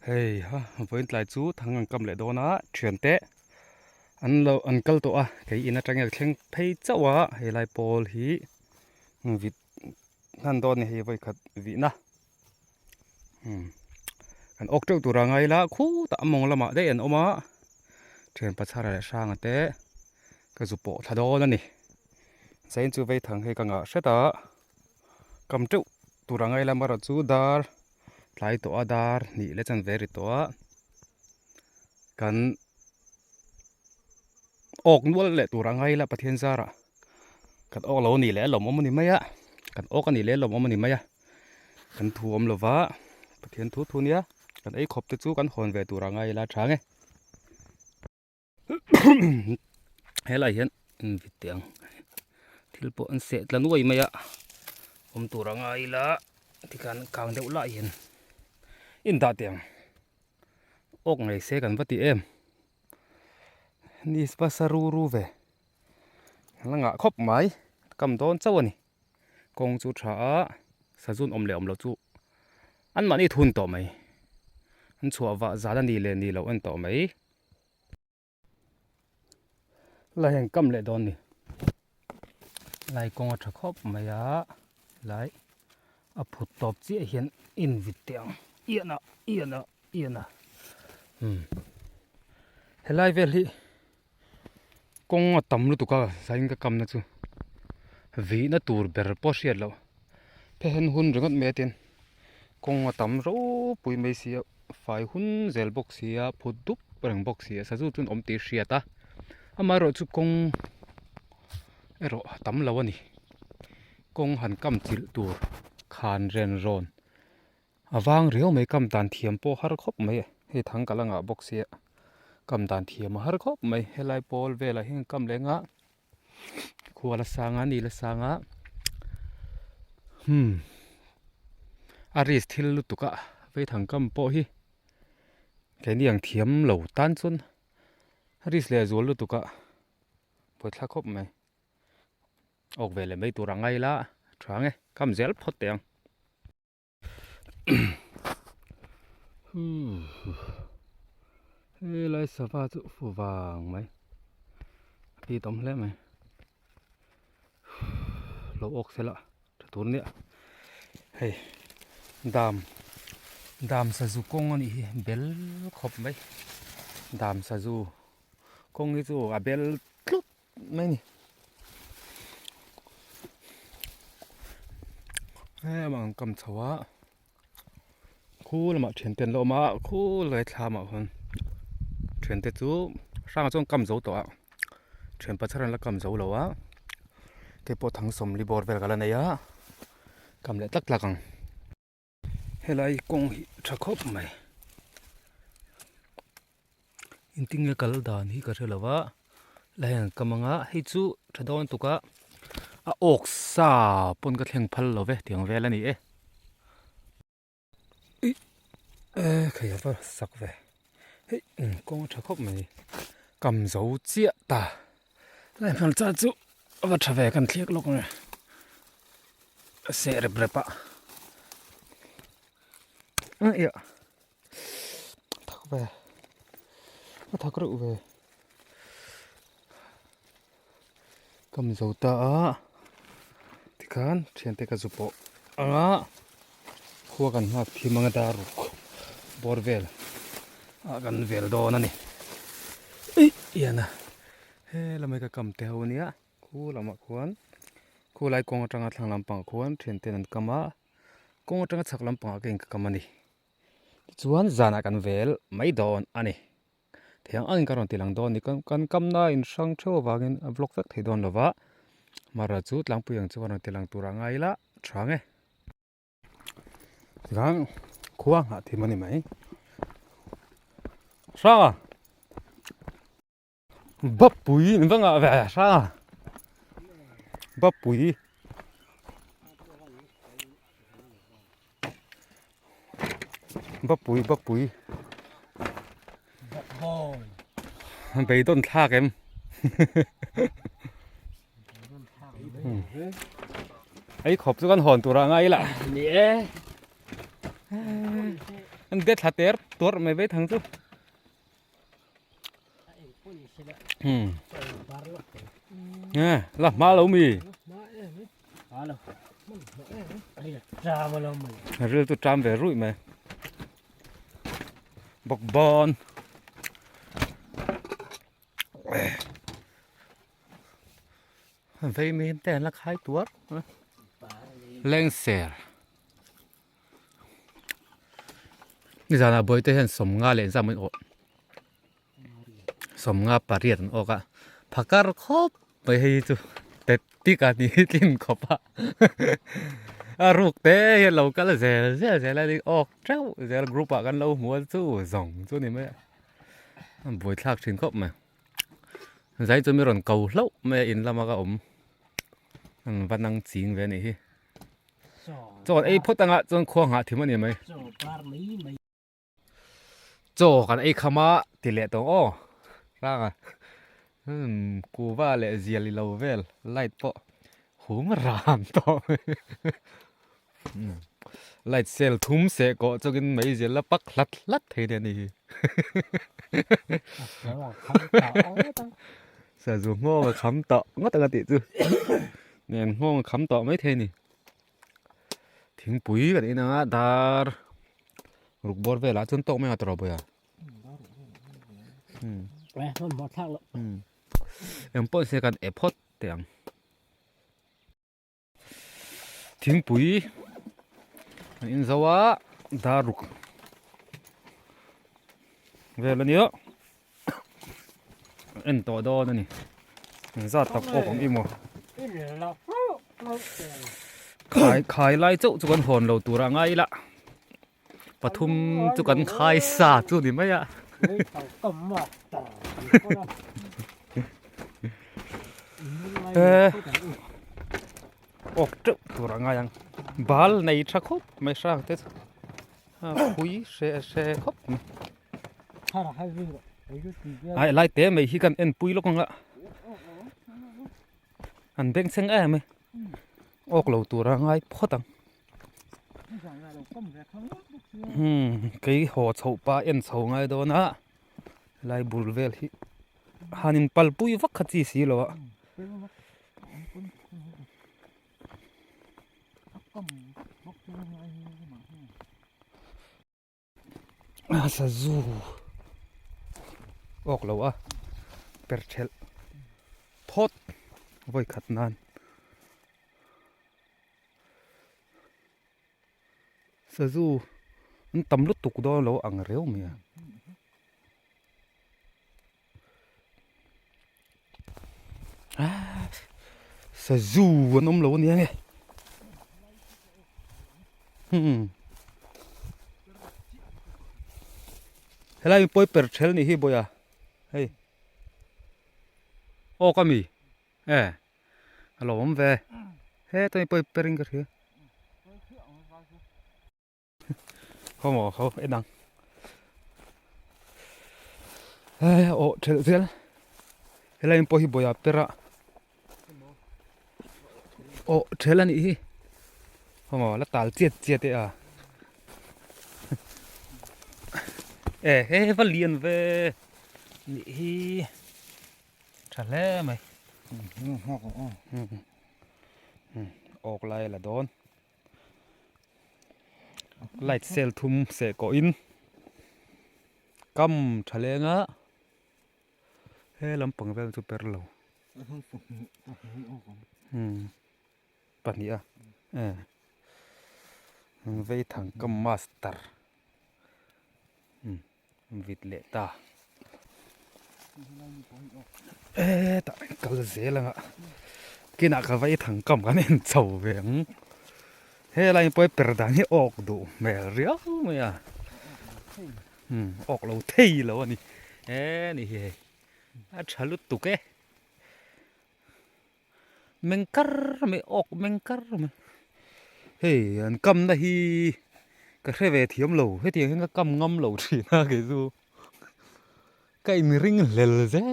Hei ha vawiin tlai chu thang an kam leh dawn a thiante an lo an kal tawh a kei in atangin a thleng phei chauh a helai pawl hi vit hnan dawn a ni hei vawikhat vihna umm kan awk teuh tur a ngai ila khutah a mawng lamah daih an awm a thian pachhara leh hranga te ka zu pawh thla dawn a ni zain chu vei thang hei ka ngah hret a kam teuh tur a ngai ila amaherawh chu dar tlai tawh a dar hnih leh chanve ri tawh a kan awk nual leh tur a ngai ila Pathian zarah kan awk lo a nih leh a lawmawm a ni mai a kan awk a nih leh a lawmawm a ni mai a kan thu awm lova Pathian thu thu nia kan ei khawp te chu kan hawn ve tur a ngai ila tha nge. Helai hian invit teh ang thil pawh an seh tla nuai mai a awm tur a ngai ila tikhan kang deuh lah hian indah teh ang awk ngei se kan va ti em ni basa ru ru ve la ngah khawp mai kam dawn chauh a ni kawng chu tha a sazun awm leh awm loh chu an mahni thun tawh mai an chhuah vah zan a ni leh ni loh en tawh mai. Lai hian kam leh dawn ni lai kawng a tha khawp mai a lai a phut tawp chiah hian in vit teh ang ian a ian a ian a umm helai vel hi kawng a tam lutuk a zain ka kamna chu vihna tur ber pawh hriat loh phehen hun ringawt mai a tin kawng a tam ropui mai si a fai hun zel bawk si a phut dup reng bawk si a sazu chu an awm tih a hriat a amaherawh chu kawng erawh a tam lo a ni kawng han kam chilh tur khan ren rawn a vang riau mai kam dan thiam pawh har khawp mai e hei thang ka la ngah bawk sia kam dan thiam a har khawp mai helai pawl velah hian kam leh ngah khua la sang a ni la sang a hmm a risk thil lutuk a veithang kam pawh hi keini ang thiam lo tan chuan a risk leh zual lutuk a buaithlak khawp mai awk ve leh mai tur a ngai la tha ang e kam zel phawt teh ang. Helai sava chu fu vang mai a pi tam hle mai lo awk sela tha tur nia hei dam dam sazu kawng a nih hi bel khawp mai dam sazu kawng hi chu a bel tlut mai ni hei amah ang kam chho a khu lamah thian te an la awm a khu lai thlam ah khuan thian te chu hrang ah chuan kam zo tawh a thian pachar an la kam zo lo a keipawh thangsawmli bawr vel ka la nei a kam leh tlak tlak ang. Helai kawng hi tha khawp mai engtin nge kal dan hi ka hre lo va lai an kam anga hei chu tha dawn tuk a a awk sa pawn ka thleng phal lo ve tiang vel a ni e ih e khai a va sak ve hei kawng a tha khawp mai kam zo chiah ta lai hmarcha chu a va tha ve kan thliak lawk ang e. A seh rep rep a a iah thak ve a thak reuh ve kam zo ta a tikhan thiante ka zu pawh anga khua kan nghak thim anga dar ruk bawr vel ah kan vel dawn a ni eih ian a he lamah ka kam te ho ania. Khu lamah khuan khu lai kawng atanga thlang lampangah khuan thian ten an kam a kawng atanga chhak lampangah ka in ka kam a ni tichuan zanah kan vel mai dawn a ni thei ang angin ka rawn ti lang dawn a ni kan kamna in hrang theuh avangin a vlog vek thei dawn lova mara chu tlangpui ang chu ka rawn ti lang turah ngai ila tha nge. Tikhan khua nghah thim a ni mai hrang a. Bapui min va ngah ve hrang Bapui Bapui Bapui Beidawn thlak em Ei khawp chu kan hawn tur ah ngai ila. Ni e. An de thla ter tuarh mai vei thang chu. Nè, là má lâu mì. Ril tu tram ve rui mai. Bok bon. Vei mi te an la khai tuar. Lengser. Nizanah bawihte hian sawmnga leh zam an awh sawmnga pariat an awk a phakar khawp mai hei hi chu tet tik a ni tlin khawp a a ruk te hian lo kal zel zel zel a ni awk teuh zel group ah kan lo hmu a chu zawng chu ni mai a a buaithlak thin khawp mai zai chu mi rawn ko hlauh mai a in lama ka awm an va nang ching ve a nih hi. Chaw kan ei phawt anga chuan khua nghah thim a ni mai. Chaw kan ei kham a ti leh tawh aw rang a umm kuva leh zial i lo vel light pawh hum ran tawh umm light cell thum seh kawh chungin mai zial la pak hlat hlat thei nia ni hi sazu nghawng a kham tawh ngawt ang a tih chu. Nen nghawng a kham tawh maithei a ni. Thingpui kan in anga dar ruk bawr velah chuan tawk mai a tawrh bawih a. Eng pawh se kan e phawt teh ang. Thingpui kan in zo a dar ruk vel a nia. En tawh dawn a ni engzat tak awk ang i maw khai khai lai chauh chu kan hawn lo tur a ngai ila pathum chu kan khai sa chu ni mai a awk teuh tur a ngai ang bal nei tha khawp mai hrang te chu a phui hre hre khawp mai. Ai lai te mai hi kan en pui lawk ang a an beng chheng em mai awk lo tur a ngai phawt ang hmm kei haw chhoh pa en chho ngai dawn a lai bul vel hi han in pal pui vak kha chi si lo a. A sazu awk lo a per thelh phawt vawi khat nan sazu an tam lutuk dawn lo ang reu mai a. Sazu an awm lo ania nge hmm helai mi pawi per ṭhel nih hi bawiha hei aw ka mi e a lo awm ve heta mi pawi per in ka hria. Khaw maw khaw en ang eh aw thelh zel helai pawh hi bawih ah per a aw thelh a nih hi khaw maw la tal chiat chiat e a eh he va lian ve nih hi tha hle mai awk lai a la dawn. Light cell thum seh kawh in kam tha leng a he lampang vel chu per lo umm pahnih a eh vei thang kam master umm vit leh ta hetah kal zel anga kinah ka vai thang kam kan en chho ve ang helai pawh hi per dan hi awk duh hmel riau mai a umm awk lo thei lo a ni he ni hi hei a tha lutuk e meng kar mai awk meng kar mai hei an kamna hi ka hre ve thiam lo hetiang hian ka kam ngam lo thin a kei chu ka in ring hlel zel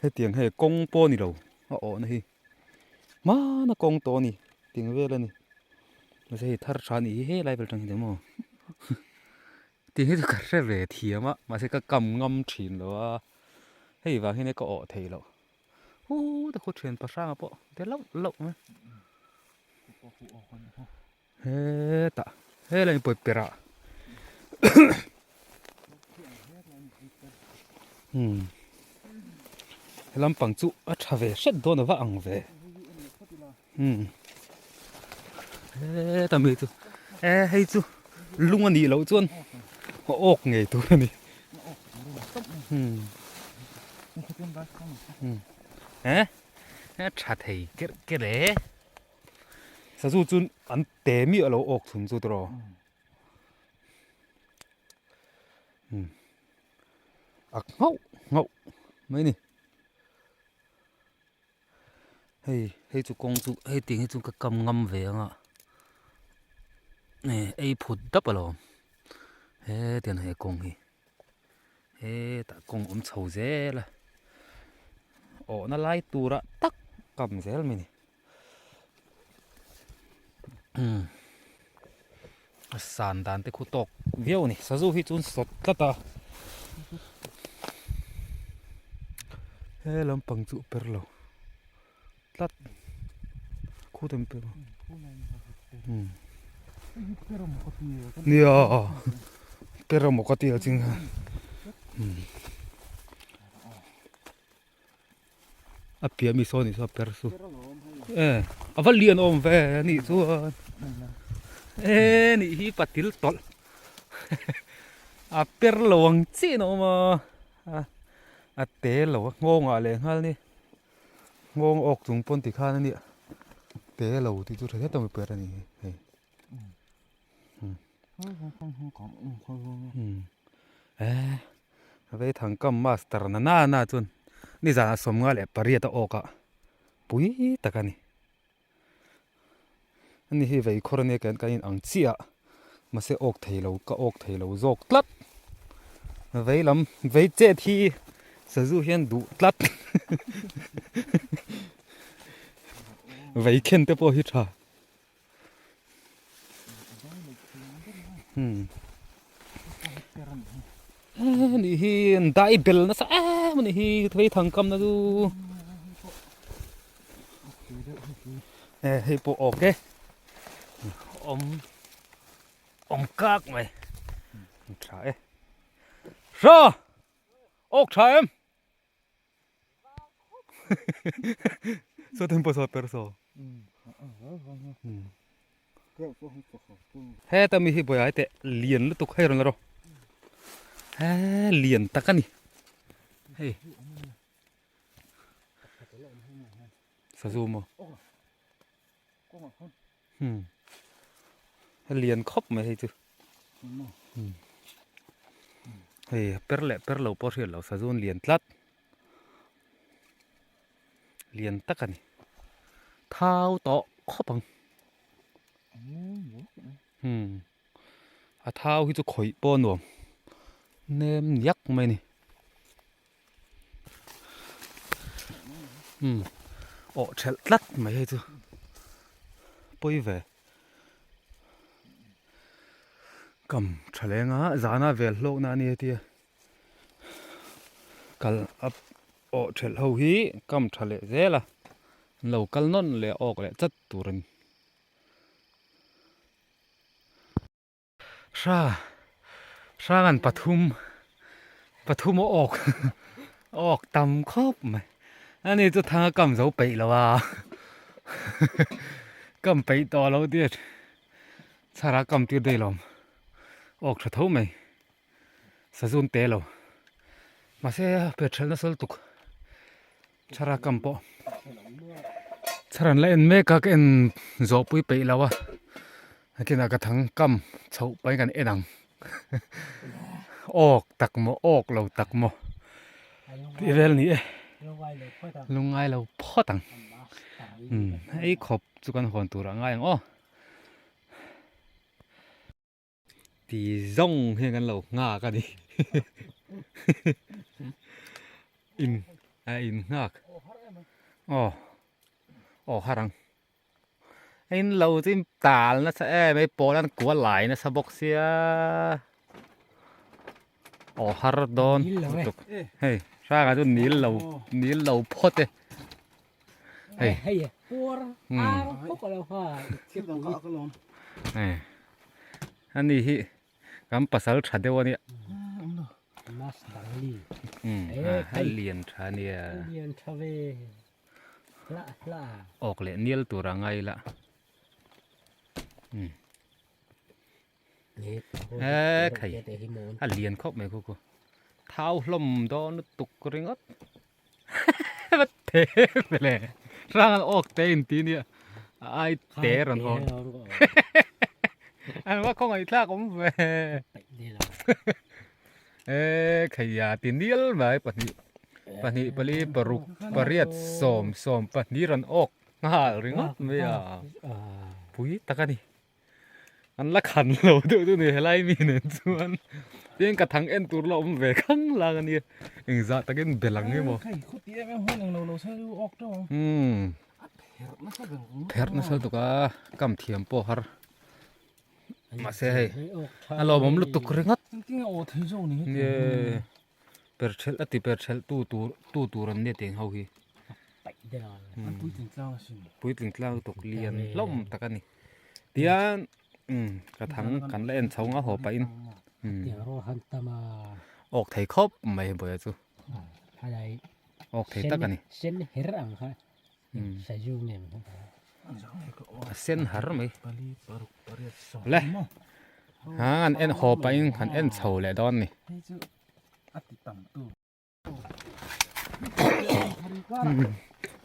hetiang hei kawng pawh a ni lo a awhna hi hmana kawng tawh a ni ting vel a ni mahse hei thar tha a nih hi helai vel atang hian emaw. Tih hi chu ka hre ve thiam a, mahse ka kam ngam thin lo a, hei vang hian ka awh thei loh. Huu te khu thian pa hranga pawh te lauh lauh mai. Hetah helai in pawi perh ah umm he lampang chu a tha ve hret dawn a va ang ve umm heta mi chu e hei chu lung a nih loh chuan a awk ngei tur a ni umm e tha thei kerh kerh e. Sazu chu an te miah lo awk chhun chu tawh a nghauh nghauh mai ni hei hei chu kawng chu hei tiang hi chu ka kam ngam ve ang a ei phut dap alawm hetiang he kawng hi hetah kawng awm chho zel a awhna lai turah tak kam zel mai ni. A san dan te khu tawk viau a ni sazu hi chuan sawt tlat a he lampang chu a per lo tlat khu te per nia per emaw ka ti a ching kha. A piah mi sawn nih chu a per chu e a va lian awm ve a nih chuan e nih hi patil tawlh a per lo ang chiah in a awm a a te lo a nghawng ah leh nghal ni nghawng awk chung pawn ti khan a nia te lo tih chu tha zet a per a ni hei. Veithangkam master na na na chuan nizan ah 58 a awk a pui tak a ni. Ani hi veikhawr ania kan kan in ang chiah a mahse awk thei lo ka awk thei lo zawk tlat. Vei lam vei chet hi sazu hian duh tlat vei khen te pawh hi tha. Nih hi an dai bel nasa em a nih hi thei thang kam na chu e hei pawh awk e awm awm kak mai tha e hra awk tha em. Saw tempo saw per saw. Heta mi hi boyai te lian lutuk hei rawn la rawh. He lian tak a ni. Hei. Sazu maw. Hmm. Lian khawp mai hei chu. Hmm. Hei per leh per lo pawh hriat lo sazun lian tlat. Lian tak a ni. Thau tawh khawp ang. Hmm. A thau hi chu khawih pawh a nuam. Nem niak mai a ni. Umm awh thelh tlat mai hei chu pawi ve kam tha leng a zana vel hlawk na a ni hetia kal a awh thelh ho hi kam tha leh zel a an lo kal nawn leh awk leh chat tur a ni. Hra hrang an pathum pathum a awk a awk tam khawp mai ani chu thang a kam zo peih lo a kam peih tawh lo tia chhar a kam tir daih lawm awk tha tho mai sazun te lo mahse petrol nasa lutuk chhar a kam pawh chhar an la en mek a ka en zawh pui peih lo a nakinah ka thang kam chhoh pahin kan en ang awk tak maw awk lo tak maw tih vel ni e lungngai lo phawt ang umm hei khawp chu kan hawn tur a ngai ang aw. Ti zawng hian kan lo nghak a ni in a in nghak aw aw har ang a in lo chu in tal nasa em mai pawl an kual lai nasa bawk sia. Aw har dawn lutuk hei hranga chu nil lo nil lo phawt e hei hei puar ar phawk a lo ha hei ani hi kan pasal tha deuh ania a lian tha ania lian tha ve hla hla awk leh nial tur a ngai la He khai a lian khawp mai khu khu thau hlawm dawn lutuk ringawt va te vele hrang an awk te in ti nia a ai te rawn hawn an va khawngaih thlak awm ve e khaia ti nial mai pahnih pahnih pali paruk pariat sawm sawm pahnih rawn awk nghal ringawt mai a pui tak a ni. An la khan lo deuh deuh ni helai mi nen chuan tin ka thang en tur la awm ve khang lang a nia engzah takin bel ang emaw umm pherh nasa lutuk a kam thiam pawh har mahse hei a lawmawm lutuk ringawt nge per thelh a ti per thelh tu tur tu tur an nia teng ho hi puitling tlang lutuk lian hlawm tak a ni tian umm ka thang kan la en chho nga haw pahin umm awk thei khawp mai bawia chu awk thei tak a ni a sen har mai le ha an en haw pahin han en chho leh dawn a ni.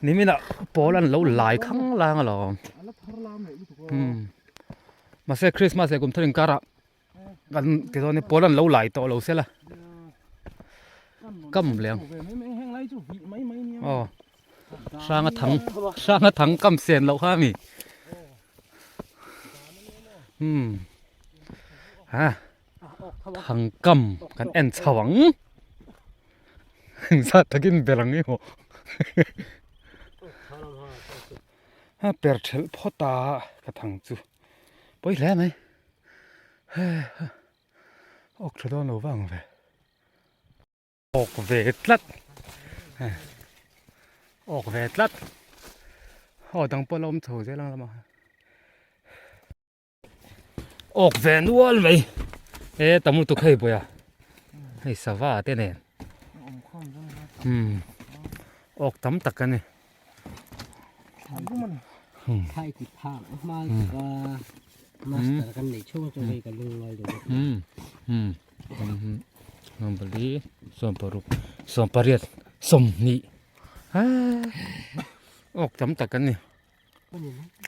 Niminah pawl an lo lai khang lang alawm mahse Christmas leh kum thar inkarah kan ti dawn ni pawl an lo lai tawh lo sela kam leh ang aw hranga thang hranga thang kam sen loh kha ami umm ha. Thangkam kan en chho ang engzat takin ber ang emaw a per thelh phawt a ka thang chu pawi hle mai awk tha dawn lo vang ve. Awk ve tlat awk ve tlat aw dang pawh la awm chho zel ang lamah awk ve nual mai e tam lutuk hei pawh a hei sava te nen umm awk tam tak a ni. Sawmpali sawmparuk sawmpariat sawmhnih aa awk tam tak an ni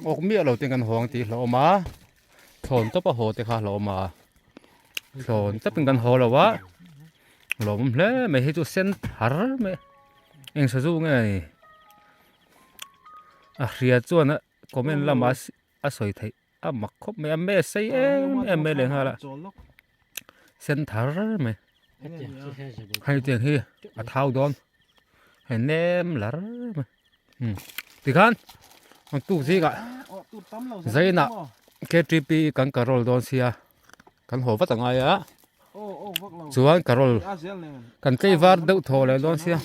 awk miah lo ten kan hawng tih hlauhawm a thlawn tawp a haw te kha hlauhawm a thlawn tawpin kan haw lo a hlauhawm hle mai hei chu sen thar mai eng sazu nge ni a hria chuan a comment lamah a sawi theih. A mak khawp mai a me sei em em mai leh nghal a sen thar mai hei tiang hi a thau dawn hei nem lar mai umm tikhan ang tuk zingah zainah ktp kan carol dawn sia kan haw vat angai a chuan carol kan tlei var deuh thaw leh dawn sia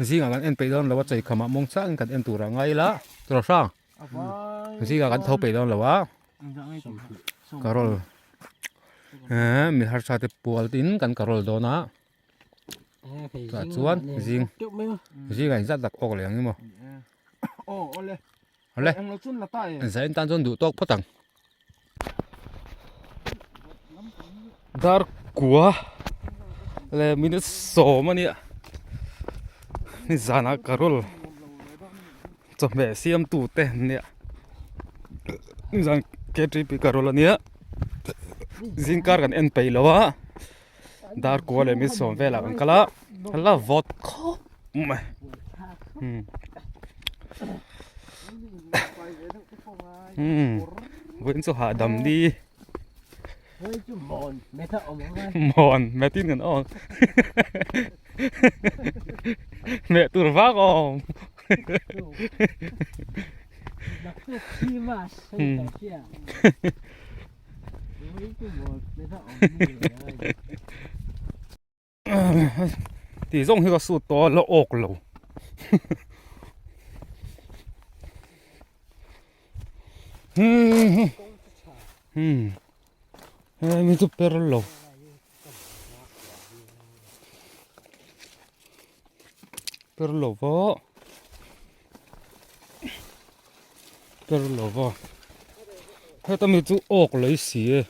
zingah kan en peih dawn lo a chei khamah mawng changin kan en tur a ngai ila tawrh hrang. Zingah kan tho peih dawn lo a carol eh mi harsa te pual tin kan carol dawn a tah chuan zing zingah inzat tak awk leh ang emaw awle zain tan chuan duh tawk phawt ang dar kua leh minute sawm a nia nizanah carol chawhmeh siam tu te an nia nizan ktp carol a nia zingkar kan en peih lo a dar kua leh minute sawm velah kan kal a la vawt khawp mai umm vawiin chu hahdam ni mawn metin kan awm meh tur vak a awm Tih zawng hi ka sut tawh a la awk lo. Hei mi chu per lo. Per lo va. Per lo va. Heta mi chu awk lei si e.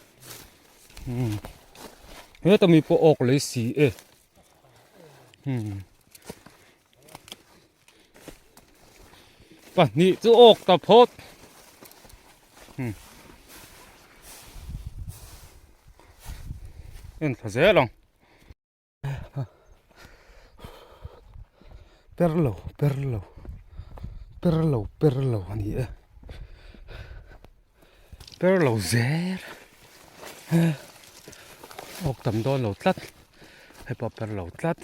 Heta mi pawh awk lei si e. Pahnih chu awk ta phawt. En thla zel ang. Per lo per lo per lo per lo a ni e. Per lo zel. Awk tam dawn lo tlat. Hepa per lo tlat.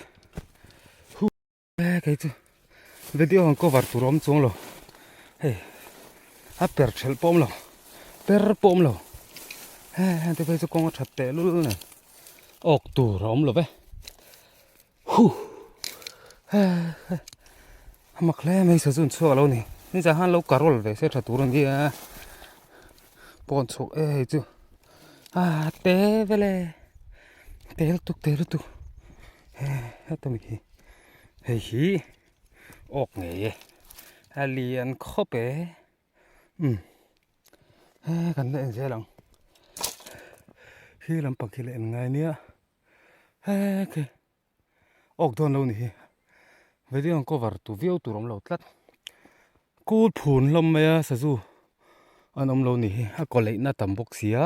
E kei chu video han cover tur a awm chuang lo hei a per thelh pawh a awm lo per pawh a awm lo he heng te phei chu kawng a that teh lul nen awk tur a awm lo ve huh he he a mak hle mai sazu an chhuak lo ni nizan khan lo carol ve se tha tur a nia pawn chhuak e hei chu a te vel e te lutuk te lutuk. Heta mi hi hei hi awk ngei e a lian khawp e umm he kan la en zel ang khi lampang khi la en ngai nia he khi awk dawn lo ni hi video ang cover tu viau tur awm lo tlat kul phun hlawm mai a sazu an awm lo ni hi a kaw leih na tam bawk sia.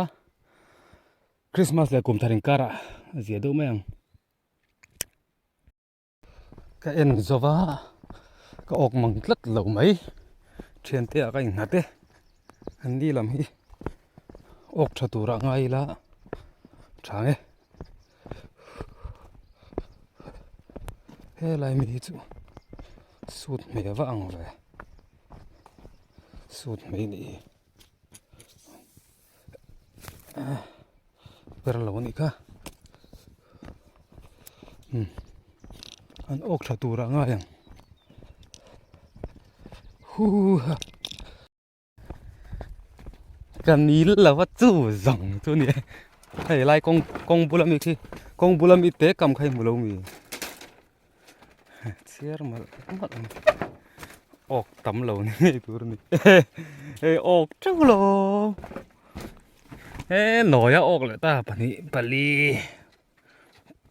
Christmas leh kum thar inkarah a zia deuh mai ang. Ka en zova ka awk mang tlat lo mai. Thiante ah ka innghat e. An ni lam hi awk tha turah ngai ila tha nge. Helai mi hi chu sut hmel va ang ve. Sut hmel nih hi. Per lo anih kha umm an awk tha tur ah ngai ang huha ka nil lo a chu zawng chu a ni e hei lai kawng kawng bula mi khi kawng bula mi te kam kha i hmu lo mi. Chhiar malh malh a ni awk tam lo ni ngei tur a ni hei awk teuh lo he nawi a awk leh ta pahnih pali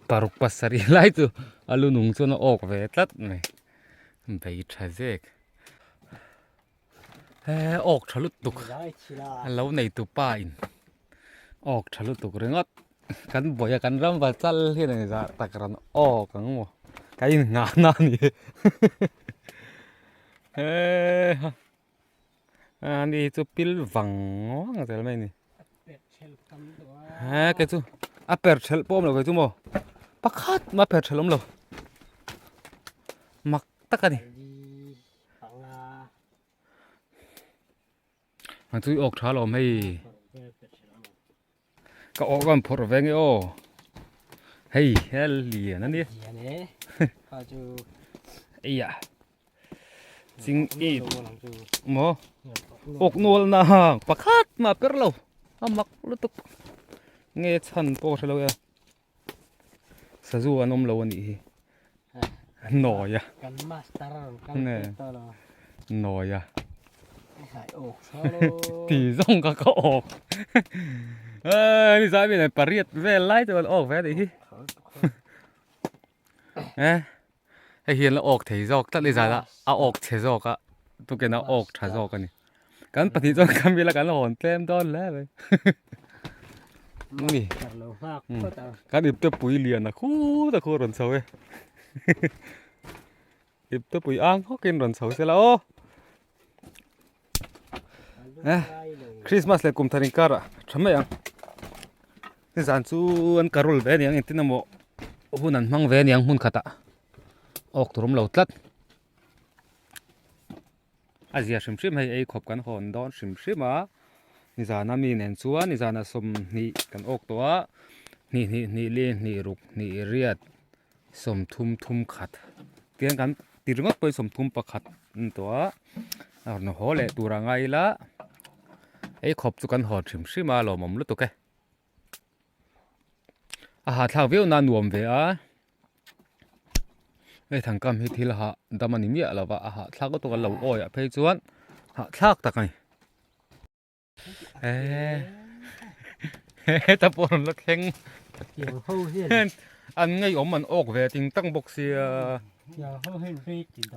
paruk pasarih lai chu a lu nung chuan a awk ve tlat mai bei tha zek he awk tha lutuk a lo nei tu pa in awk tha lutuk ringawt. Kan buai a kan ram va chal hian eng zah tak rawn awk ang maw ka in nghah na a ni he ha ani chu pil vang vang zel mai a ni he kei chu a per thelh pawh a awm lo kei chu maw pakhat mah a per thelh awm lo mak tak a ni. Ang chu i awk tha alawm hei. Ka awk an phawrh ve nge aw. Hei he lian a ni. Lian e. Kha chu. Eia. Ching i. Mo. Awk nual na pakhat ma per lo. A mak lutuk. Nge chhan pawh ka hre lo e. Sazu an awm lo a nih hi. Nawi a. Kan master a rawn kal pek ta lo. Nawi a. Hai awk tha lo. Ti zawng ka ka awk. Aa ni zai min pariat vel lai chu an awk ve a nih hi. Eh hei hian la awk thei zawk tlat ni zan a a awk chhe zawk a tukin a awk tha zawk a ni. Kan pahnih chuan kan mila kan hawn tlem dawn hle mai. Ni. Kan ipte pui lian a khut a khu rawn chho e. Ipte pui ang hawkin rawn chho sela aw. Eh, Christmas leh kum thar inkar ah tha mai ang. Nizan chu an karul ve aniang engtin emaw hun an hmang ve aniang hmun khatah awk tur awm lo tlat. A zia hrim hrim hei ei khawp kan hawn dawn hrim hrim a nizana mi nen chuan nizana 20 kan awk tawh a hnih hnih hnih li hnih ruk hnih riat. Sawmthum thum khat tiang kan ti ringawt pawhin sawmthum pakhat a ni tawh a a rawn haw leh tur a ngai ila ei khawp chu kan haw hrim hrim a lawmawm lutuk e a hahthlak viau na nuam ve a hei thangkam hi thil hah dam a ni miah lo va a hahthlak lutuk a lo awi ah phei chuan hahthlak tak a ni. Heta pawh rawn la thleng an ngeiawm an awk ve ting tang bawk sia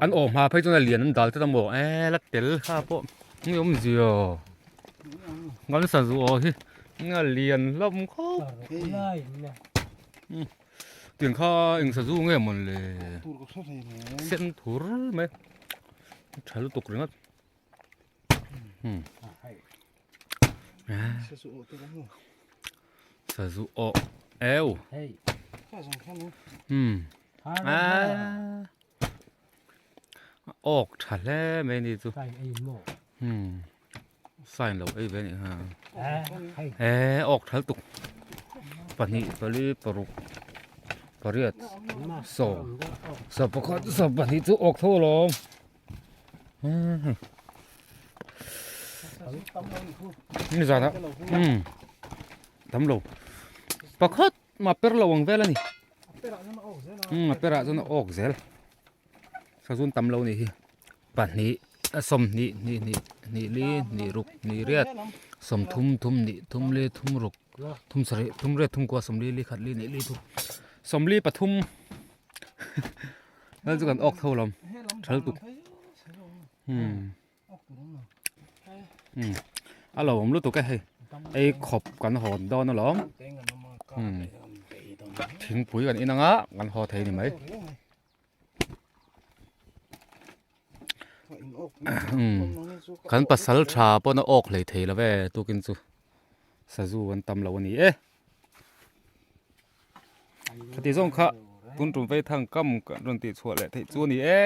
an awh hma phei chuan a lian an dal tlat a maw e la tel kha pawh ngeiawm zia ngan sa zu aw hi a lian hlawm khawp tiang kha eng sazu nge mawn le sen thur mai tha lutuk ringawt. Sazu aw eu awk tha hle mai ni chu sign lo ei ve a nih kha e awk tha lutuk pahnih pali paruk pariat sawm sawm pakhat sawm pahnih chu awk tho alawm. Ni zan a tam lo pakhat mah per lo ang vel a ni a perah chuan a awk zel sazun tam lo ni hi pahnih a sawmhnih hnih hnih hnih li hnih ruk hnih riat sawmthum thum hnih thum li thum ruk thum sarih thum riat thum kua sawmli li khat li hnih li thum sawmli pathum. Lal chu kan awk tho lawm thal tuk a lo awm lutuk e hei ei khawp kan hawn dawn alawm thingpui kan in anga kan haw thei ni mai kan pasal tha pawn a awk hlei thei lo ve tukin chu sazu an tam lo a ni e. Khati zawng kha tun tum vei thang kam kan rawn tih chhuah leh theih chu a ni e.